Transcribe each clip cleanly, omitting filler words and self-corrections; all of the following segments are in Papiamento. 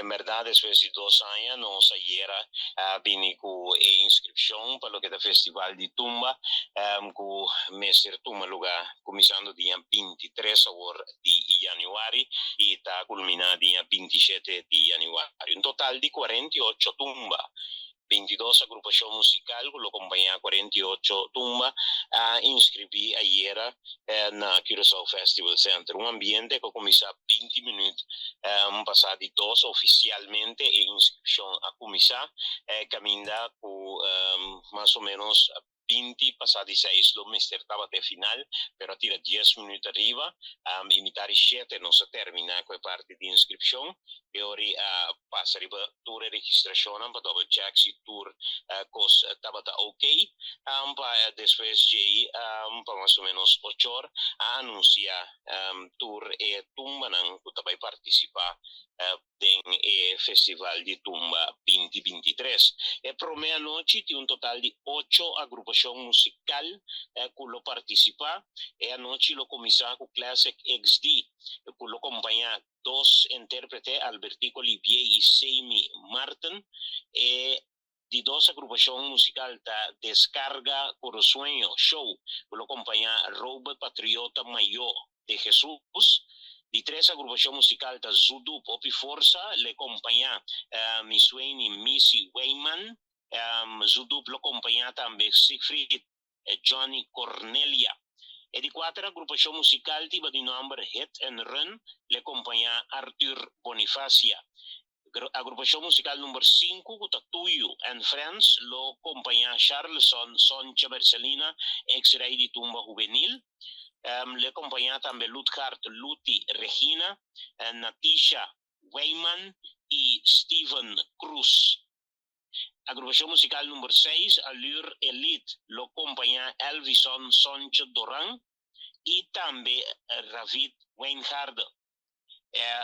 En berdad, despues di 2 aña, nos ayera a bini cu e inscripcion pa loke ta Festival di Tumba, cu mester tuma luga cuminsando dia 23 awor di januari y ta culmina dia 27 di januari. Un total di 48 tumba. 22 agrupacion musical cu lo acompaña 48 tumba a inscribi ayera na Curaçao Festival Center. Un ambiente cu a cuminsa 20 minuut pasa di 2. Oficialmente e inscripcion a cuminsa, caminda cu mas o menos 20 pasa di 6 lo mester tabata final, pero a tira 10 minuut ariba, y mitar di 7 nos a termina cu e parti di inscripcion y ora a pasa riba tur registracion pa double check si tur cos tabata ok, pa despues dje pa mas o menos 8 or a anuncia tur e tumbanan cu ta bay participa den e Festival di Tumba 2023. E prome anochi tin un total di 8 agrupacion musical cu lo participa. E anochi lo cuminsa cu Classic XD, cu lo acompaña dos interprete, Albertico Olivier y Seimi Martin. E di dos agrupacion musical ta Descarga Corosueño Show, cu lo acompaña Robert Patriota Mayo de Jesus. Di tres agrupacion musical ta Zudu Popi Forza, lo acompaña Misweni Missy Weyman. Zudu lo acompaña tambe Siegfried Johnny Cornelia. E di cuater agrupacion musical tin di nomber Hit and Run, lo acompaña Arthur Bonifacia. Agrupacion musical number 5, Tuyo and Friends, lo acompaña Charleston Soncha Bercelina, ex-rey di Tumba Juvenil. Lo acompaña tambe Lutgard Luti Regina, Natisha Weyman y Steven Cruz. Agrupacion musical number 6, Allure Elite, lo acompaña Elvison Soncho Doran y tambe Ravid Weingarde.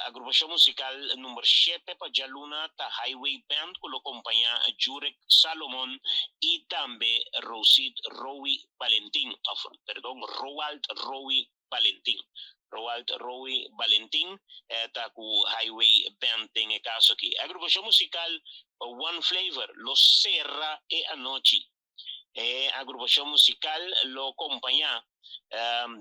Agrupacion musical number 7 pa dialuna ta Highway Band, cu lo acompaña Jurek Salomon y tambe Rosit Rowi Valentin, of, perdon, Roald Rowi Valentin. Roald Rowi Valentin ta cu Highway Band den e caso aki. Agrupacion musical One Flavor lo cera e anochi. Agrupacion musical lo acompaña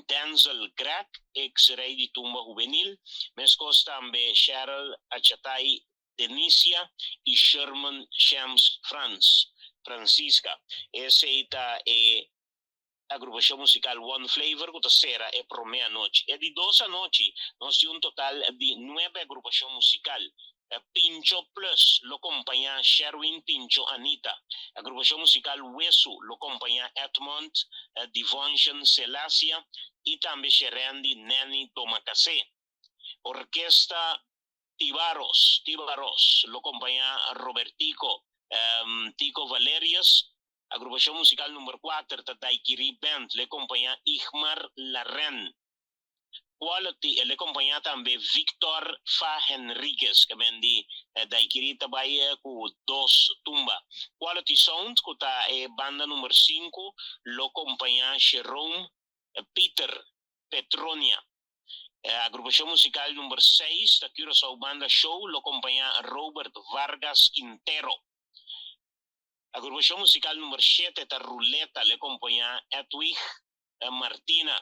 Denzel Greg, ex-rey di Tumba Juvenil, mescos tambe Cheryl Achatai Denicia y Sherman Shams Franz, Francisca. Esey ta e agrupacion musical One Flavor cu ta cera e prome anochi. E di dos anochi, nos tin un total di nuebe agrupacion musical. Pincho Plus lo acompaña Sherwin Pincho Anita. Agrupacion musical Wesu lo acompaña Edmond Divonsion Selassie y tambe Sherendi Nani Tomakase. Orquesta Tibaros, Tibaros lo acompaña Robertico Tico Valerius. Agrupacion musical number 4, Daiquiri Band, lo acompaña Igmar Larren. Quality, lo acompaña tambe Victor Fa Henriquez, kiermen di Daiquiri tambe cu dos tumba. Quality Sound, cu ta banda number 5, lo acompaña Jerome Peter Petronia. Agrupacion musical number 6, da Curaçao Banda Show, lo acompaña Robert Vargas Quintero. Agrupacion musical number 7, ta Ruleta, lo acompaña Edwig Martina.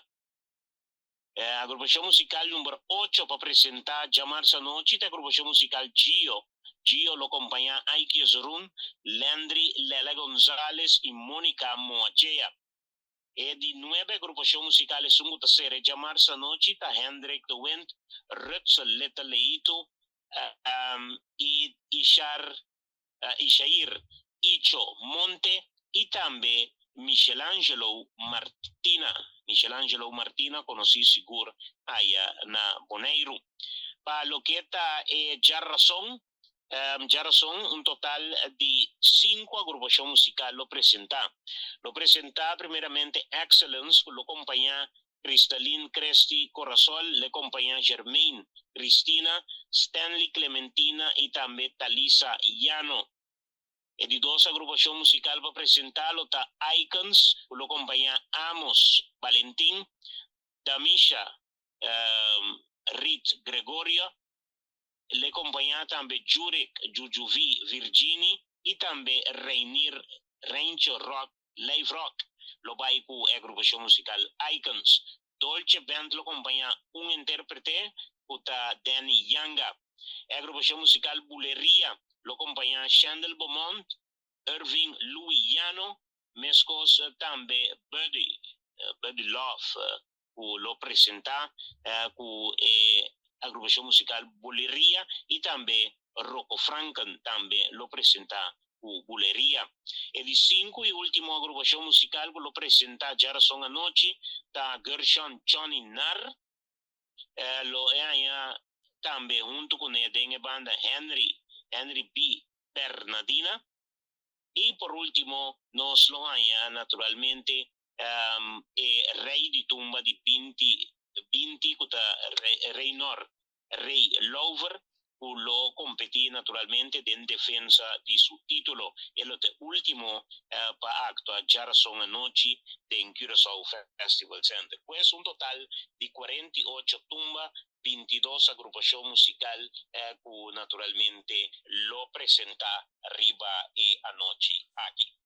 Agrupacion musical number 8 pa presenta diamars anochi, ta agrupacion musical Gio. Gio lo acompaña Aiki Zerun, Landry Lela González y Mónica Moachea. E di 9 agrupacion musical esun cu ta cera diamars anochi, ta Hendrik de Wind, Rutzel Leta Leito y Ishar, Ishair Icho Monte y tambe Michelangelo Martina. Michelangelo Martina, conoci sigur aya na Boneiro. Pa loke ta diarazon, diarazon un total di cinco agrupacion musical lo presenta. Lo presenta primeramente Excellence, lo acompaña Cristalin Cresti Corazol, lo acompaña Germaine Cristina, Stanley Clementina y tambe Talisa Llano. E di dos agrupacion musical pa presenta ta Icons, lo acompaña Amos Valentin, Damisha Rit Gregoria. Lo kompañá tambe Jurek Jujuvi Virgini i tambe Reinier Reincho Rock Live Rock lo bai ku e agrupashon musikal Icons. Dolce Band lo kompañá un intérprete ku ta Danny Yanga. E agrupashon musikal Buleria lo kompañá Chandel Beaumont, Irving Luiano, meskos tambe Buddy, Buddy Love, ku lo presentá ku e agrupashon musikal Buleria i tambe Rocco Franken tambe lo presentá ku Buleria. E di sinku i último agrupashon musikal ku lo presentá djarason anochi ta Gershon Johnny Nar. Lo e haña tambe huntu kuné den e banda Henry Henry B. Bernadina. I por último nos lo haña naturalmente e rei di tumba di 2020 ku ta Reynor Rey Lover ku lo kompetí naturalmente den defensa di su título. E lo ta e último pa aktua djarason anochi den Curaçao Festival Center. Pues un total di 48 tumba, 22 agrupashon musikal ku naturalmente lo presentá riba e anochi aki.